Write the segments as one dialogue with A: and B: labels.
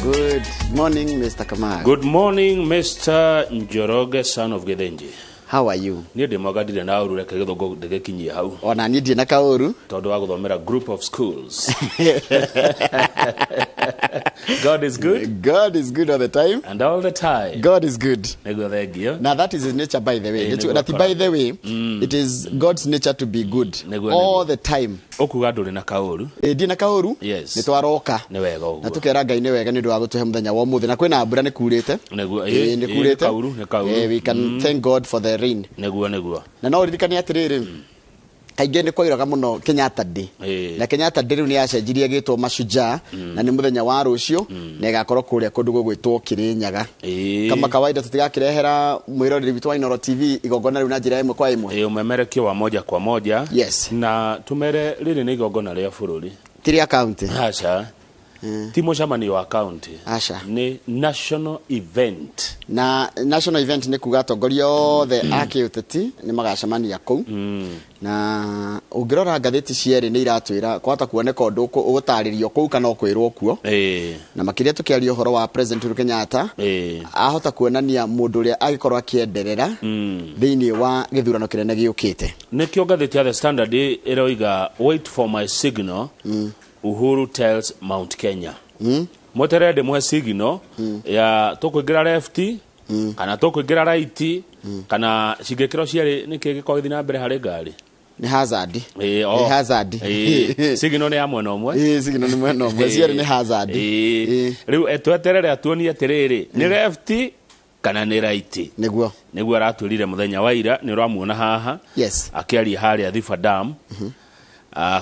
A: Good morning, Mr. Kamau.
B: Good morning, Mr. Njoroge, son of Githinji.
A: How are you?
B: Niĩ ndĩ mwega, ndirĩ na ũru, reke gĩthũngũ ndĩgĩkinyie hau.
A: Ona niĩ ndirĩ na kaũru.
B: Tondũ wa gũthomera group of schools. God is good.
A: God is good all the time.
B: And all the time.
A: God is good.
B: Nĩguo, thengio.
A: Now that is his nature, by the way.
B: Eh, nĩguo.
A: That, by the way, it is God's nature to be good
B: Nĩguo,
A: all
B: nĩguo.
A: the time.
B: Ũkuga ndũrĩ na kaũru?
A: Ĩ, ndirĩ na kaũru.
B: Yes.
A: Nĩ twaroka.
B: Nĩ wega
A: Na
B: ũguo.
A: tukera Ngai nĩ wega nĩ ũndũ wa gũtũhe mũthenya wa ũmũthĩ, na kwĩna mbura, nĩ kurĩte.
B: Nĩguo,
A: Ĩ,
B: ĩ,
A: nĩ
B: ĩ,
A: kurĩte.
B: Nĩ kauru, nĩ kauru.
A: Eh, we can thank God for the rain.
B: Nĩguo.
A: Na no ũririkane atĩrĩrĩ, kaingĩ nĩ kwairaga mũno Kenyatta Day. Na Kenyatta Day rĩu nĩ yacenjirie gĩtwo Mashujaa, na nĩ mũthenya wa rũciũ, na ĩgakorwo kũrĩa kũndũ gũgwĩtwo Kĩrĩnyaga. Kama kawaida, tũtigakĩrehera mwĩroreri witũ wa Inooro TV igongona rĩu na njĩra ĩmwe kwa ĩmwe.
B: Ĩ, ũmemerekio wa moja kwa moja.
A: Yes.
B: Na tumere rĩrĩ nĩ igongona rĩa bũrũri.
A: Ti rĩa county.
B: Aca, ti mũcemanio wa county.
A: Aca.
B: Nĩ national event.
A: Na national event nĩ kuga atongoria othe a kĩũteti nĩ magacemania kũu. Na ũngĩrora ngathĩti cierĩ nĩ iratwĩra kwahota kuoneka ũndũ ũgũtarĩrio kũu kana ũkwĩrwo kuo. Na makĩria tũkĩaria ũhoro wa President Uhuru Kenyatta, ahota kuonania mũndũ ũrĩa agĩkorwo akĩenderera thĩinĩ wa gĩthurano kĩnene gĩũkĩte.
B: Nĩkĩo ngathĩti ya The Standard ĩroiga, "Wait for my signal, Uhuru tells Mount Kenya." Mweterere ndĩmũhe signal ya tũkũingĩra left kana tũkũingĩra right, kana cingĩkĩrwo cierĩ nĩkĩ gĩkorwo gĩthiĩ na mbere harĩ ngari.
A: Nĩ hazard.
B: Ĩ, o.
A: Nĩ hazard.
B: Ĩ, signal nĩ ya mwena ũmwe.
A: Ĩ, signal nĩ mwena ũmwe, cierĩ nĩ hazard.
B: Ĩ.
A: Ĩ.
B: Rĩu tweterere atuonie atĩrĩrĩ, nĩ left kana nĩ right.
A: Nĩguo.
B: Nĩguo aratwĩrire mũthenya wa ira, nĩ ũramuona haha akĩaria harĩa Thiba Dam,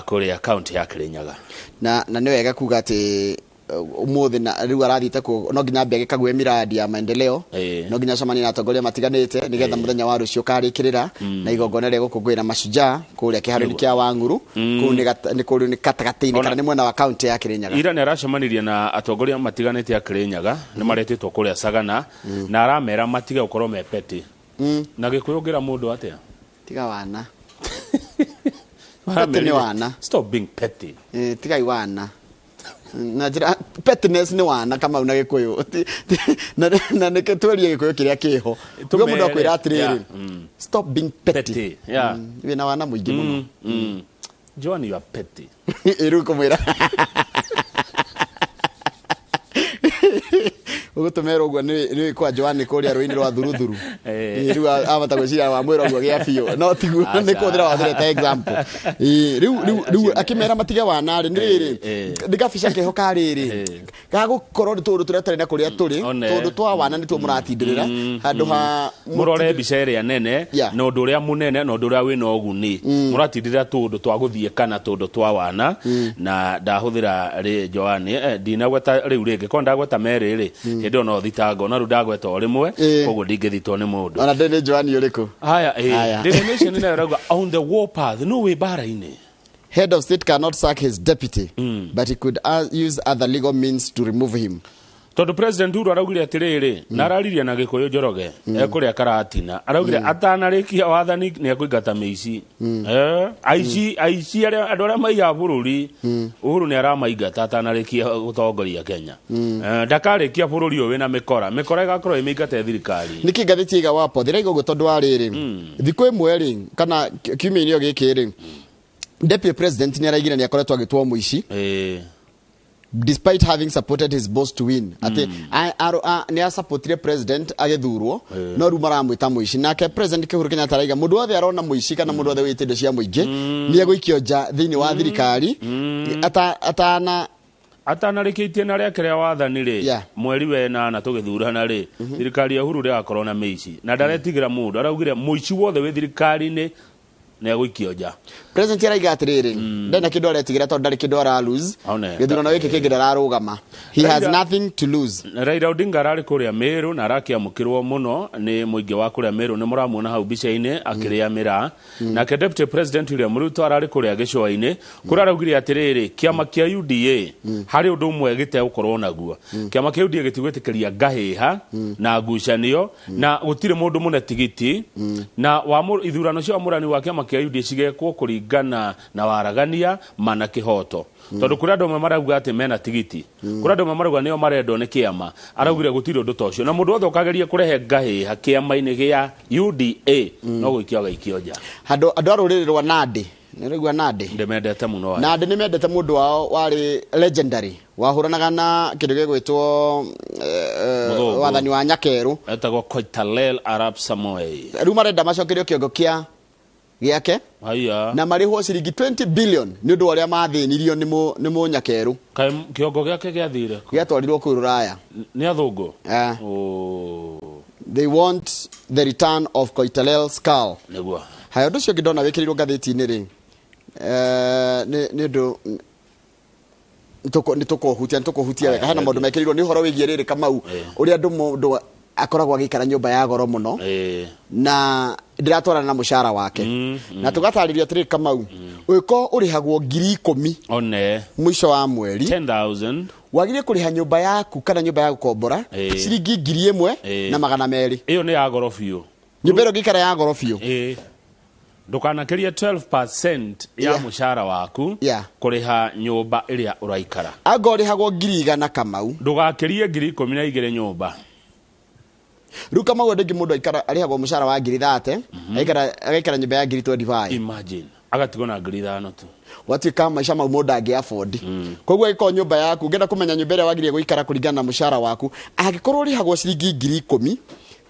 B: kũrĩa kaunti ya Kirinyaga.
A: Na nĩ wega kuga atĩ ũmũthĩ na rĩu arathiĩte kuo, no nginya ambe agĩkague miradi ya maendeleo. No nginya acemanie na atongoria matiganĩte nĩgetha mũthenya wa rũciũ karĩkĩrĩra na igongona rĩa gũkũngũĩra Mashujaa kũrĩa kĩharo-inĩ kĩa Wang'uru. Kũu nĩ kũrĩa nĩ gatagatĩ-inĩ kana nĩ mwena wa kaunti ya Kirinyaga.
B: Ira nĩ aracemanirie na atongoria matiganĩte a Kirinyaga, nĩ maretĩtwo kũrĩa Sagana, na aramera matige gũkorwo me petty. Na Gĩkũyũ ngĩra mũndũ atĩa?
A: Tiga wana.
B: Aramerire,
A: Petty nĩ wana.
B: "Stop being petty."
A: Eh, tigai wana na njĩra pettiness nĩ wana Kamau na Gĩkũyũ. Na nĩkĩo twerie Gĩkũyũ kĩrĩa kĩho. Uge mũndũ akwĩra atĩrĩrĩ, "Stop being petty."
B: Petty, yeah.
A: Wĩna wana mũingĩ mũno.
B: Joan, you are petty.
A: Ĩ, rĩu kũmwĩra ũgũtũmera ũguo nĩ kwa Joan kũrĩa rũĩ-inĩ rwa Thuruthuru.
B: Eh.
A: Ĩ, rĩu ahota gwĩciria wamwĩra ũguo gĩa biũ, no tiguo.
B: Aca.
A: Nĩ kũhũthĩra wahũthĩra ta example. Ĩ, rĩu akĩmera matige wana rĩ, nĩ rĩrĩ nĩ gabica keho ka rĩrĩ gagũkorwo nĩ tũũndũ tũrĩa tũrĩ na kũrĩa tũrĩ. Tũndũ twa wana nĩtuo mũratindĩrĩra handũ ha
B: Mũrore mbica ĩrĩa nene na ũndũ ũrĩa mũnene na ũndũ ũrĩa wĩna ũguni. Mũratindĩrĩra tũũndũ twa gũthiĩ kana tũũndũ twa wana. Na ndahũthĩra rĩ Joan, ndinagweta rĩu rĩngĩ korwo ndagweta merĩ rĩ, hĩndĩ ĩyo no thitango, no rĩu ndagweta o rĩmwe. Koguo ndingĩthitwo nĩ mũndũ.
A: Ona ndĩ nĩ Joan ũrĩkũ?
B: Haya,
A: Haya.
B: Daily Nation nayo ĩrauga, "On the warpath," no wĩ mbara-inĩ.
A: Head of state cannot sack his deputy, but he could use other legal means to remove him.
B: Tondũ President Uhuru araugire atĩrĩrĩ, na araririe na Gĩkũyũ, Njoroge, ekũrĩa Karatina, araugire atanarĩkia wathani nĩ ekũingata mĩici. Eh, aici arĩa, andũ arĩa maiyaga bũrũri, Uhuru nĩ aramaingata atanarĩkia gũtongoria Kenya. Eh, ndakarĩkia bũrũri ũyũ wĩna mĩkora, mĩkora ĩgakorwo ĩmĩingate thirikari.
A: Nĩkĩ ngathĩti iga wapo ndĩraiga ũguo? Tondũ wa rĩrĩ, thikũ ĩmwe rĩ, kana kiumia-inĩ o gĩkĩ rĩ, deputy president nĩ araigire nĩ akoretwo agĩtwo mũici despite having supported his boss to win, atĩ nĩ asupportire president agĩthurwo, no rĩu maramwĩta mũici. Nake President Uhuru Kenyatta araiga mũndũ wothe arona mũici kana mũndũ wothe wĩte indo cia mũingĩ nĩ egũikio nja thĩinĩ wa thirikari atana
B: Atanarĩkĩtie na rĩake rĩa wathani rĩ, mweri wenana tũgĩthurana rĩ, thirikari ya Uhuru ndĩgakorwo na mĩici, na ndaretigĩra mũndũ. Araugire mũici wothe wĩ thirikari-inĩ nĩ egũikio nja.
A: President araiga atĩrĩrĩ, ndarĩ na kĩndũ aretigĩra tondũ ndarĩ kĩndũ ara lose.
B: One.
A: Gĩthurano gĩkĩ kĩngĩ ndararũgama. He has nothing to lose.
B: Raila Odinga ararĩ kũrĩa Meru na arakĩamũkĩrwo mũno nĩ mũingĩ wa kũrĩa Meru. Nĩ mũramuona hau mbica-inĩ akĩrĩa mĩraa. Nake Deputy President William Ruto ararĩ kũrĩa gĩcũa-inĩ, kũrĩa araugire atĩrĩrĩ, kĩama kĩa UDA harĩ ũndũ ũmwe gĩtegũkorwo naguo. Kĩama kĩa UDA gĩtigwĩtĩkĩria ngahĩha na ngucanio, na gũtirĩ mũndũ mũne tigiti na ithurano cia wamũrani wa kĩama. kĩa UDA cigekwo kũringana na waragania mana kĩhoto. Tondũ kũrĩ andũ amwe marauga atĩ mena tigiti, kũrĩ andũ amwe marauga nĩo marendwo nĩ kĩama, araugire gũtirĩ ũndũ ta ũcio, na mũndũ wothe ũkageria kũrehe ngahĩha kĩama-inĩ gĩa UDA no gũikio agaikio nja.
A: Andũ a rũrĩrĩ rwa Nandi, nĩ ũraigua Nandi?
B: Ndĩmendete mũno aya.
A: Nandi nĩ mendete mũndũ wao warĩ legendary, wahũranaga na kĩndũ gĩgwĩtwo
B: Mũthũngũ.
A: wathani wa Nyakerũ.
B: Etagwo Koitalel Arap Samoei.
A: Rĩu marenda macokerio kĩongo kĩa gĩake.
B: Haya.
A: Na marĩhwo ciringi 20 billion nĩ ũndũ wa ũrĩa mathĩnirio nĩ mũnyakerũ.
B: Kaĩ kĩongo gĩake gĩathire kũ?
A: Gĩatwarirwo kũu Rũraya.
B: Nĩ athũngũ? Oh.
A: They want the return of Koitalel skull.
B: Nĩguo.
A: Haya, ũndũ ũcio ũngĩ ndona wĩkĩrĩirwo ngathĩti-inĩ rĩ, nĩ ũndũ nĩ tũkũhutia, nĩ tũkũhutia wega. Hena maũndũ mekĩrĩirwo nĩ ũhoro wĩgiĩ rĩrĩ Kamau, ũrĩa andũ mũndũ akoragwo agĩikara nyũmba ya goro mũno, na ndĩratwarana na mũcara wake. Na tũgatarĩrio atĩrĩrĩ Kamau, ũngĩkorwo ũrĩhagwo 10,000
B: One.
A: mũico wa mweri,
B: 10,000.
A: wagĩrĩire kũrĩha nyũmba yaku kana nyũmba ya gũkombora ciringi ngiri ĩmwe na magana merĩ.
B: Ĩyo nĩ ya goro biũ.
A: Nyũmba ĩyo ũngĩikara ya goro biũ.
B: Ndũkanakĩrie 12% ya mũcara waku kũrĩha nyũmba ĩrĩa ũraikara.
A: Anga ũrĩhagwo 100,000 Kamau.
B: Ndũgakĩrie 12,000 nyũmba.
A: Rĩu Kamau andũ aingĩ mũndũ aikara arĩhagwo mũcara wa ngiri thate, agaikara nyũmba ya ngiri 25.
B: Imagine. Agatigwo na 5,000 tu.
A: Watuĩka maica mau mũndũ angĩ afford. Koguo angĩkorwo nyũmba yaku, ũngĩenda kũmenya nyũmba ĩrĩa wagĩrĩire gũikara kũringana na mũcara waku, angĩkorwo ũrĩhagwo ciringi 10,000,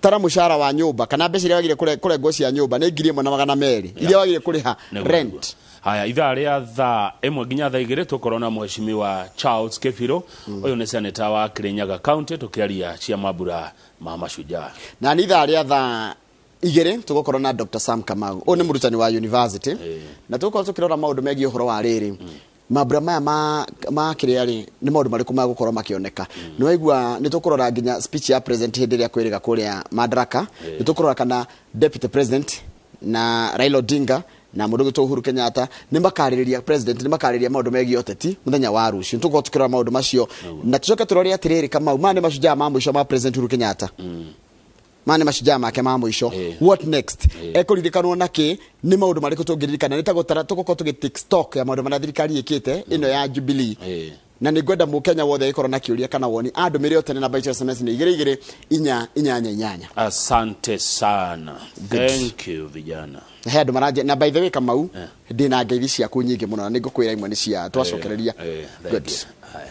A: tara mũcara wa nyũmba kana mbeca iria wagĩrĩire kũrengwo cia nyũmba nĩ 1,200, iria wagĩrĩire kũrĩha rent.
B: Haya, ithaa rĩa thaa ĩmwe nginya thaa igĩrĩ tũkorwo na mheshimiwa Charles Kebiro, ũyũ nĩ senator wa Kirinyaga County, tũkĩaria cia mambura ma mashujaa.
A: Na nĩ ithaa rĩa thaa igĩrĩ tũgũkorwo na Dr. Sam Kamau, ũyũ nĩ mũrutani wa university, na tũgũkorwo tũkĩrora maũndũ megiĩ ũhoro wa rĩrĩ. Mambura maya ma kĩrĩa rĩ, nĩ maũndũ marĩkũ magũkorwo makĩoneka. Nĩ waigua nĩ tũkũrora nginya speech ya president hĩndĩ ĩrĩa kwĩrĩga kũrĩa Madaraka. Nĩ tũkũrora kana deputy president na Raila Odinga na mũndũ ũgwĩtwo Uhuru Kenyatta nĩ makarĩrĩria president, nĩ makarĩrĩria maũndũ megiĩ ũteti mũthenya wa rũciũ. Nĩ tũgũkorwo tũkĩrora maũndũ macio. Na tũcoke tũrore atĩrĩrĩ Kamau, maya nĩ mashujaa ma mũico ma president Uhuru Kenyatta. Maya nĩ mashujaa make ma mũico. What next? Ekũririkanwo na kĩ? Nĩ maũndũ marĩkũ tũngĩririkana? Nĩ ta gũtara tũgũkorwo tũgĩ take stock ya maũndũ marĩa thirikari ĩkĩte ĩno ya Jubilee. Na nĩ ngwenda mũkenya wothe agĩkorwo na kĩũria kana woni andũmĩre o tene namba itũ ya SMS nĩ igĩrĩ igĩrĩ inya inyanya inyanya.
B: Asante sana.
A: Good.
B: Thank you vijana.
A: He andũ maranje na by the way Kamau, ndĩna ngeithi ciaku nyingĩ mũno na nĩ ngũkwĩra imwe nĩ cia twacokereria.
B: Thank
A: Good.
B: you. Haya.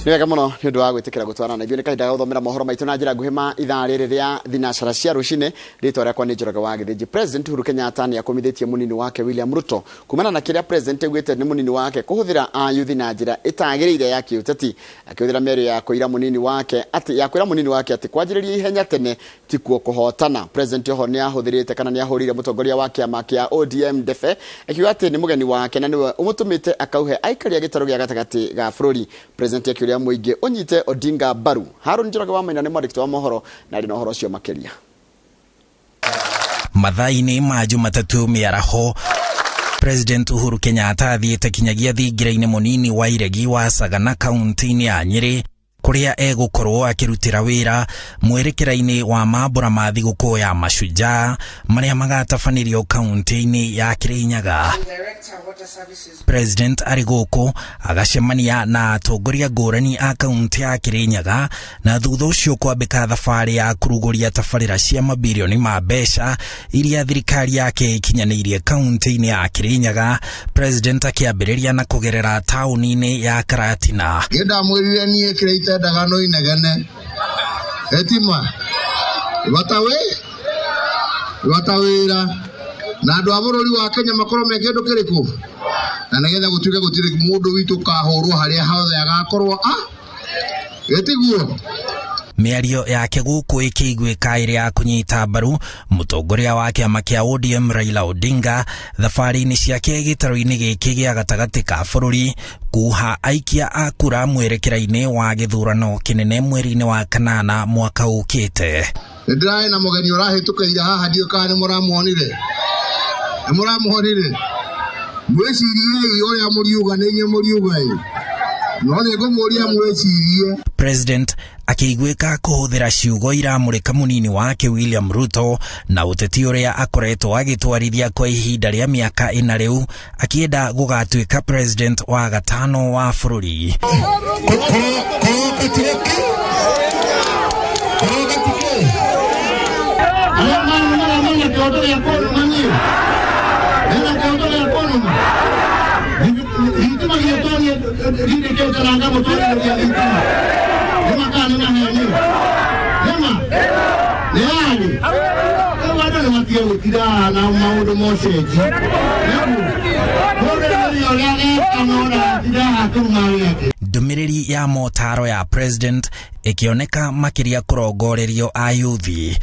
A: Nĩ wega mũno nĩ ũndũ wa gwĩtĩkĩra gũtwarana na ithuĩ. Nĩ kahinda ga gũthomera mohoro maitũ na njĩra nguhĩ ma ithaa rĩrĩ rĩa thinacara cia rũcinĩ. Rĩtwa rĩakwa nĩ Njoroge wa Gĩthĩnji. President Uhuru Kenyatta nĩ akũmithĩtie mũnini wake William Ruto kumana na kĩrĩa president augĩte nĩ mũnini wake kũhũthĩra ayuthi na njĩra ĩtagĩrĩire ya kĩũteti, akĩhũthĩra mĩario ya kũira mũnini wake atĩ, ya kwĩra mũnini wake atĩ kwanjĩrĩria ihenya tene tikuo kũhotana. President oho nĩ ahũthĩrĩte kana nĩ ahũrĩire mũtongoria wa kĩama kĩa ODM Ndefe akiuga atĩ nĩ mũgeni wake na nĩwe ũmũtũmĩte akauhe aikaria gĩtarũ gĩa gatagatĩ ga bũrũri. President akĩũria mũingĩ ũnyite Odinga mbaru. Harũni Njoroge wa Maina nĩ mwandĩki wa mohoro na arĩ na ũhoro ũcio makĩria.
C: Mathaa-inĩ ma Jumatatũ mĩaraho, President Uhuru Kenyatta athiĩte kinyagia thingira-inĩ mũnini wa Iregi wa Sagana kaunti-inĩ ya Nyĩrĩ kũrĩa egũkorwo akĩrutĩra wĩra mwerekera-inĩ wa mambũra ma thigũkũ ya mashujaa marĩa magatabanĩrio kaunti-inĩ ya Kirinyaga. President arĩ gũkũ agacemania na atongoria ngũrani a kaunti ya Kirinyaga na thutha ũcio kwambĩka thabarĩ ya kũrugũria tabarĩra cia mabirioni ma mbeca iria thirikari yake ĩkinyanĩirie kaunti-inĩ ya Kirinyaga. President akĩambĩrĩria na kũgerera taũni-inĩ ya Karatina.
D: Niĩ ndamwĩrire niĩ kĩrĩa itendaga no inegene. Etima. Bata wĩ? Bata wĩra. Na andũ a bũrũri wa Kenya makorwo me kĩndũ kĩrĩkũ? Na nĩgetha gũtuĩke gũtirĩ mũndũ witũ ũkahũrwo harĩa hothe agakorwo, a? Ĩtiguo?
C: Mĩario yake gũkũ ĩkĩiguĩka ĩrĩ ya kũnyita mbaru mũtongoria wa kĩama kĩa ODM Raila Odinga thabarĩ-inĩ ciake gĩtarũ-inĩ gĩkĩ gĩa gatagatĩ ka bũrũri kuha aikia a kura mwerekera-inĩ wa gĩthurano kĩnene mweri-inĩ wa kanana mwaka ũkĩte.
D: Nĩ ndĩrarĩ na mũgeni ũrahĩtũkĩire haha, ndiũĩ kana nĩ mũramuonire. Nĩ mũramuonire? Mwĩciriei ũrĩa mũriuga nĩ inyuĩ mũriuga ĩ. No nĩ ngũmũria mwĩcirie.
C: President akĩiguĩka kũhũthĩra ciugo iramũrĩka mũnini wake William Ruto na ũteti ũrĩa akoretwo agĩtwarithia kwa ihinda rĩa mĩaka 4 rĩu akĩenda gũgatuĩka president wa gatano wa bũrũri. Ndũmĩrĩri ya motaro ya president ĩkĩoneka makĩria kũrongorerio ayuthi.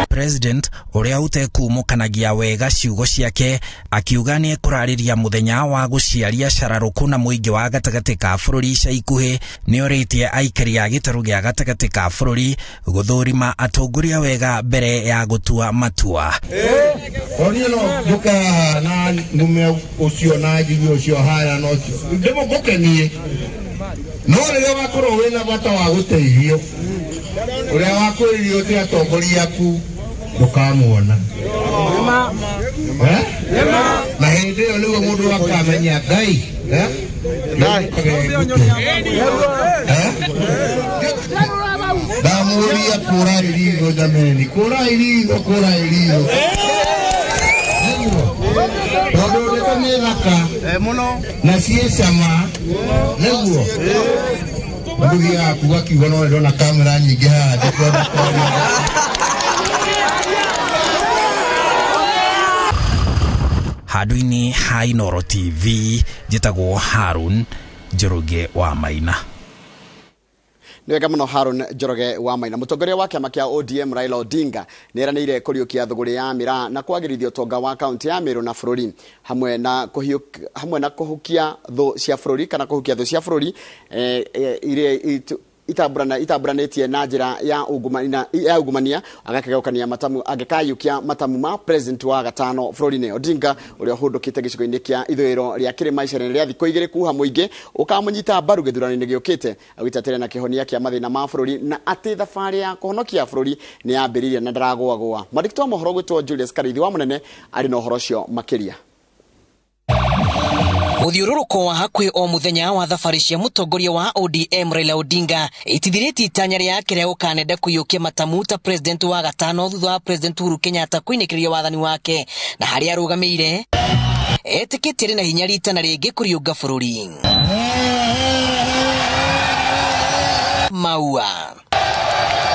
C: President ũrĩa ũtekumũkanagia wega ciugo ciake akiuga nĩ ekũrarĩria mũthenya wa gũciaria cararũkũ na mũingĩ wa gatagatĩ ka bũrũri ica ikuhĩ nĩorĩtie aikari a gĩtarũ gĩa gatagatĩ ka bũrũri gũthũrima atongoria wega mbere ya gũtua matua.
D: Niĩ no njũke haha na ngume ũcio na njigue ũcio haya na ũcio ndĩmũkenie, no rĩrĩa ũgakorwo wĩna bata wa gũteithio ũrĩa wakwĩrire ũtĩ atongoria aku ndũkamuona. Na hĩndĩ ĩyo nĩguo mũndũ akamenya Ngai. Ndamũria kũra irigo jameni, kũra irigo, kũra irigo. Tondũ ndeto nĩ thaka na ciĩ cama nĩguo ndũthiaga kuga kiugo no ndĩrona kamera nyingĩ haha ndikwenda kwaria.
C: Handũ-inĩ ha Inooro TV njĩtagwo Harun Njoroge wa Maina.
A: Nĩ wega mũno Harun Njoroge wa Maina. Mũtongoria wa kĩama kĩa ODM Raila Odinga nĩeranĩire kũriũkia thũgũrĩ ya mĩraa na kwagĩrithia ũtonga wa kaunti ya Meru na bũrũri hamwe na kũhukia thũ cia bũrũri kana kũhukia thũ cia bũrũri iria itamburanĩtie na njĩra ya ungumania agakĩgayũkania matamu angĩkayũkia matamu ma president wa gatano bũrũri-inĩ. Odinga ũrĩa ũhũndũkĩte gĩcigo-inĩ kĩa ithũĩro rĩa kĩrĩma icera-inĩ rĩa thikũ 2 kuha mũingĩ ũkamũnyita mbaru gĩthurano-inĩ gĩũkĩte augĩte atĩ na kĩhonia kĩa mathĩna ma bũrũri na atĩ thabarĩ ya kũhonokia bũrũri nĩ yambĩrĩirie na ndaragũagũa. Mwandĩki wa mohoro gwĩtwo Julius Karithi wa Mũnene arĩ na ũhoro ũcio makĩria.
E: Mũthiũrũrũko wa hakuhĩ o mũthenya wa thabarĩ cia mũtongoria wa ODM Raila Odinga itithirĩtie itanya rĩake rĩa gũkanenda kũiyũkia matamu ta president wa gatano thutha wa president Uhuru Kenyatta kũinĩkĩrĩria wathani wake na harĩa arũgamĩire etĩkĩtie arĩ na hinya rita na rĩngĩ kũriũnga bũrũri. Maua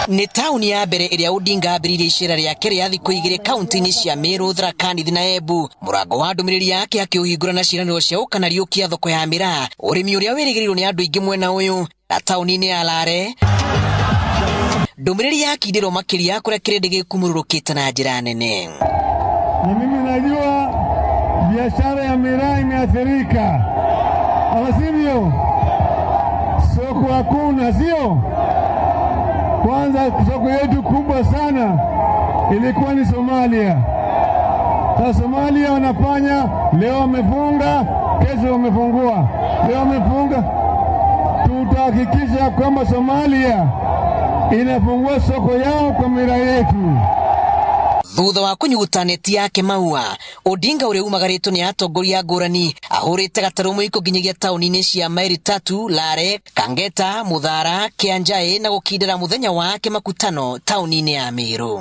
E: nĩ taũni ya mbere ĩrĩa Odinga ambĩrĩirie icera rĩake rĩa thikũ 2 kaunti-inĩ cia Meru, Tharaka Nithi na Embu. Mũrango wa ndũmĩrĩri yake akĩũhingũra na ciĩranĩro cia gũkanariũkia thoko ya mĩraa, ũrĩmi ũrĩa wĩrĩgĩrĩirwo nĩ andũ aingĩ mwena ũyũ na taũni-inĩ ya Lare. Ndũmĩrĩri yakindĩrwo makĩria kũrĩa kĩrĩndĩ gĩkumũrũrũkĩte na njĩra nene.
F: Na mimi najua biashara ya miraa imeathirika, ama sivyo? Soko hakuna, sio? Kwanza soko yetu kubwa sana ilikuwa ni Somalia. Sasa Somalia wanafanya leo wamefunga, kesho wamefungua, leo wamefunga. Tutahakikisha kwamba Somalia inafungua soko yao kwa miraa yetu.
E: Thutha wa kũnyuguta neti yake Maua, Odinga ũrĩa umagarĩtwo nĩ atongoria ngũrani ahũrĩte gatarũ mũiko nginyagia taũni-inĩ cia Maili 3, Lare, Kangeta, Muthara, Kianjaĩ na gũkindĩra mũthenya wake makutano taũni-inĩ ya Meru.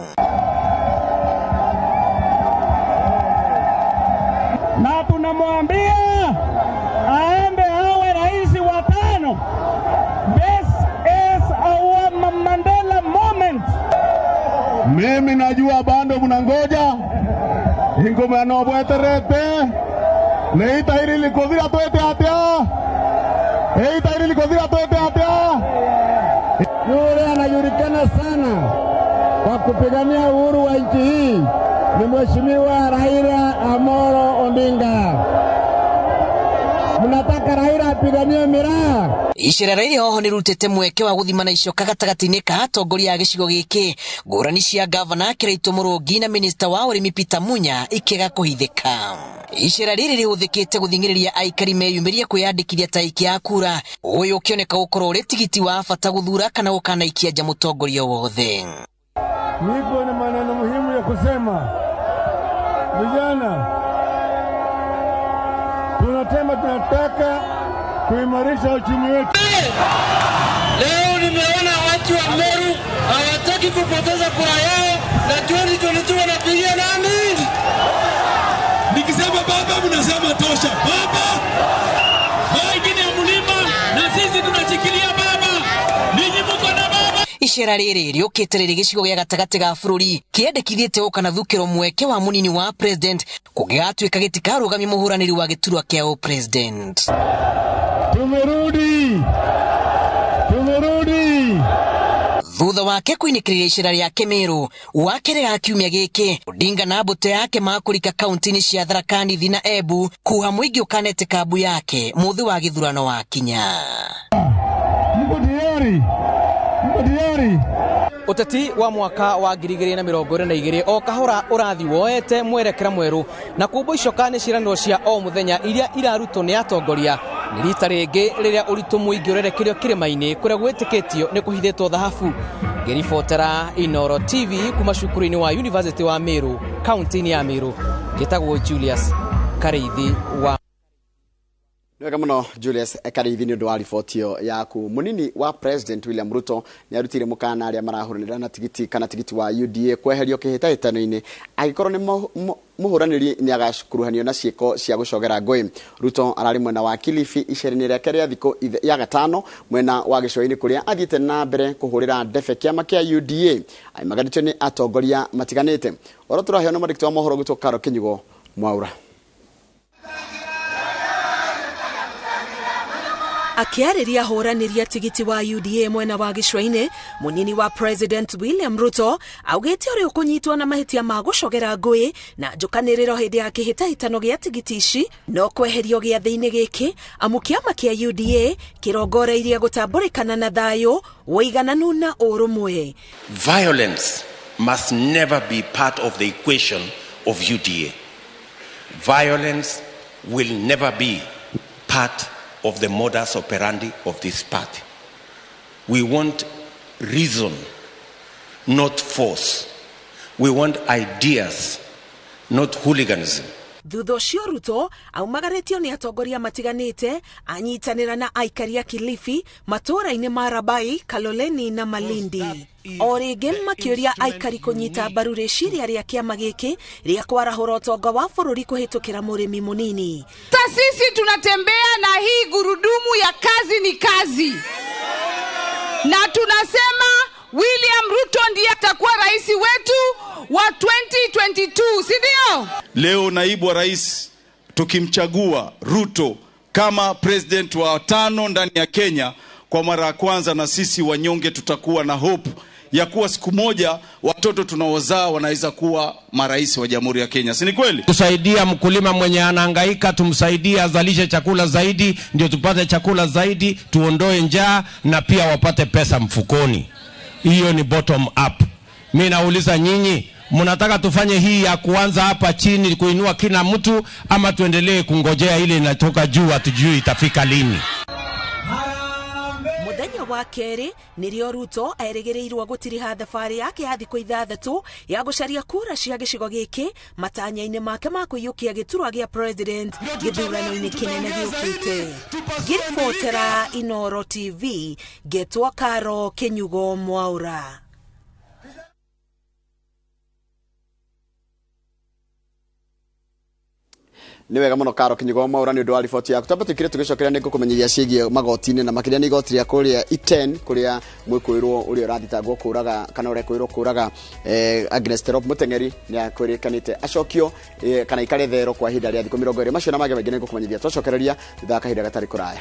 G: Na tunamwambia aende awe rais wa 5. This is our Mandela moment.
F: Mimi najua bado mnangoja ingoma no bweterete leita iri likodira twete atia eita iri likodira twete atia. Yule anajulikana sana kwa
G: kupigania uhuru wa nchi hii ni Mheshimiwa Raila Amolo Odinga. Mnataka Raila apiganie miraa?
E: Icera rĩrĩ oho nĩrutĩte mweke wa gũthimana icoka gatagatĩ-inĩ ka atongoria a gĩcigo gĩkĩ. Ngũrani cia gavana Kĩraitũ Mũrũngi na minista wa ũrĩmi Peter Munya ikĩaga kũhithĩka. Icera rĩrĩ rĩhũthĩkĩte gũthing'ĩrĩria aikari meyumĩrie kwĩyandĩkithia ta aikia a kura, ũyũ ũkĩoneka gũkorwo ũrĩ tigiti wa bata gũthura kana gũkanaikia nja mũtongoria wothe.
F: Niko na maneno muhimu ya kusema. Vijana, tunasema tunataka kuimarisha uchumi wetu.
H: Leo nimeona watu wa Meru hawataki kupoteza kura yao na 2022 wanapigia nani?
I: Nikisema baba mnasema tosha. Baba! Wengine ya mlima na sisi tunashikilia baba. Ninyi mko na baba.
E: Icera rĩrĩ rĩũkĩte rĩrĩ gĩcigo gĩa gatagatĩ ga bũrũri kĩendekithĩtie gũka na thukĩro mweke wa mũnini wa president kũngĩgatuĩka gĩtikarũgamia mũhũranĩri wa gĩturwa kĩa ũpresident.
F: Tumerudi. Tumerudi.
E: Thutha wake kũinĩkĩrĩria icera rĩake Meru wakerĩ ga kiumia gĩkĩ, Odinga na mbũtũ yake makũrika kaunti-inĩ cia Tharaka Nithi na Embu kuha mũingĩ ũkanete kambu yake mũthĩ wa gĩthurano wakinya.
F: Mko tayari? Mko tayari?
J: Ũteti wa mwaka wa 2022 o kahora ũrathi woete mwerekera mwerũ na kũmbwo icoka nĩ ciĩranĩro cia o mũthenya iria irarutwo nĩ atongoria. Nĩ rita rĩngĩ rĩrĩa ũritũ mũingĩ ũrerekerio kĩrĩma-inĩ kũrĩa gwĩtĩkĩtio nĩ kũhithĩtwo thahabu. Ngĩribotera Inooro TV kuma cukuru-inĩ wa University wa Meru, kaunti-inĩ ya Meru, njĩtagwo Julius Karĩithi wa
A: Nĩwega mũno Julius Karĩithi nĩ ũndũ wa riboti ĩyo yaku. Mũnini wa President William Ruto nĩ arutire mũkana arĩa marahũranĩra na tigiti kana tigiti wa UDA kweherio kĩhĩtahĩtano-inĩ angĩkorwo nĩ mũhũranĩri nĩ agakuruhanio na ciĩko cia gũcogera ngũĩ. Ruto ararĩ mwena wa Kilifi icera-inĩ rĩake rĩa thikũ ya gatano mwena wa gĩcũa-inĩ kũrĩa athiĩte na mbere kũhũrĩra ndebe kĩama kĩa UDA aimaganĩtio nĩ atongoria matiganĩte. Ũhoro tũraheo nĩ mwandĩki wa mohoro gwitũ Karo Kĩnyugo Mwaura.
K: Akiarĩria hũranĩria tigiti wa UDA mwena wa gĩcũa-inĩ, mũnini wa President William Ruto augĩte ũrĩa ũkũnyitwo na mahĩtia ma gũcogera ngũĩ na njũkanĩrĩro hĩndĩ ya kĩhĩtahĩtano gĩa tigiti ici no kweherio gĩathĩ-inĩ gĩkĩ amu kĩama kĩa UDA kĩrongoreirie gũtambũrĩkana na thayũ, ũigananu na ũrũmwe.
L: Violence must never be part of the equation of UDA. Violence will never be part of the modus operandi of this party. We want reason, not force. We want ideas, not hooliganism.
K: Thutha ũcio Ruto aumagarĩtio nĩ atongoria matiganĩte anyitanĩra na aikari a Kilifi matũũra-inĩ ma Rabai, Kaloleni na Malindi. O rĩngĩ makĩũria aikari kũnyita mbaru rĩciria rĩa kĩama gĩkĩ rĩa kwarahũra ũtonga wa bũrũri kũhĩtũkĩra mũrĩmi mũnini.
M: Sisi tunatembea na hii gurudumu ya kazi ni kazi, na tunasema William Ruto ndiye atakuwa rais wetu wa 2022, si ndio?
N: Leo naibu wa rais tukimchagua Ruto kama president wa 5 ndani ya Kenya kwa mara ya kwanza, na sisi wanyonge tutakuwa na hope ya kuwa siku moja watoto tunaozaa wanaweza kuwa marais wa Jamhuri ya Kenya. Si ni kweli?
O: Kusaidia mkulima mwenye anahangaika, tumsaidie azalishe chakula zaidi, ndio tupate chakula zaidi, tuondoe njaa na pia wapate pesa mfukoni. Hiyo ni bottom up. Mimi nauliza nyinyi, mnataka tufanye hii ya kuanza hapa chini kuinua kila mtu, ama tuendelee kungojea ile inatoka juu hatujui itafika lini?
K: Mũthenya wa kerĩ nĩrĩo Ruto erĩgĩrĩirwo gũtiriha thabarĩ yake ya thikũ 6 ya gũcaria kura cia gĩcigo gĩkĩ matanya-inĩ make ma kũiyũkia gĩturwa gĩa president gĩthurano-inĩ kĩnene gĩũkĩte. Ngĩribotera Inooro TV ngetwo Karo Kĩnyugo Mwaura.
A: Nĩ wega mũno Karo Kĩnyugo Mwaura nĩ ũndũ wa riboti yaku. Twamba tũikire tũgĩcokeria nĩ ngũkũmenyithia ciĩgiĩ magoti-inĩ na makĩria nĩ igoti rĩa kũrĩa Iten kũrĩa mwĩkũĩrwo ũrĩa ũrathitangwo kũraga kana ũrekũĩrwo kũraga Agnes Tirop Mũteng'eri nĩ akwĩrĩkanĩte acokio kana ikare thero kwa ihinda rĩa thikũ 20. Macio na mangĩ maingĩ nĩ ngũkũmenyithia twacokereria thutha wa kahinda gatarĩ kũraya.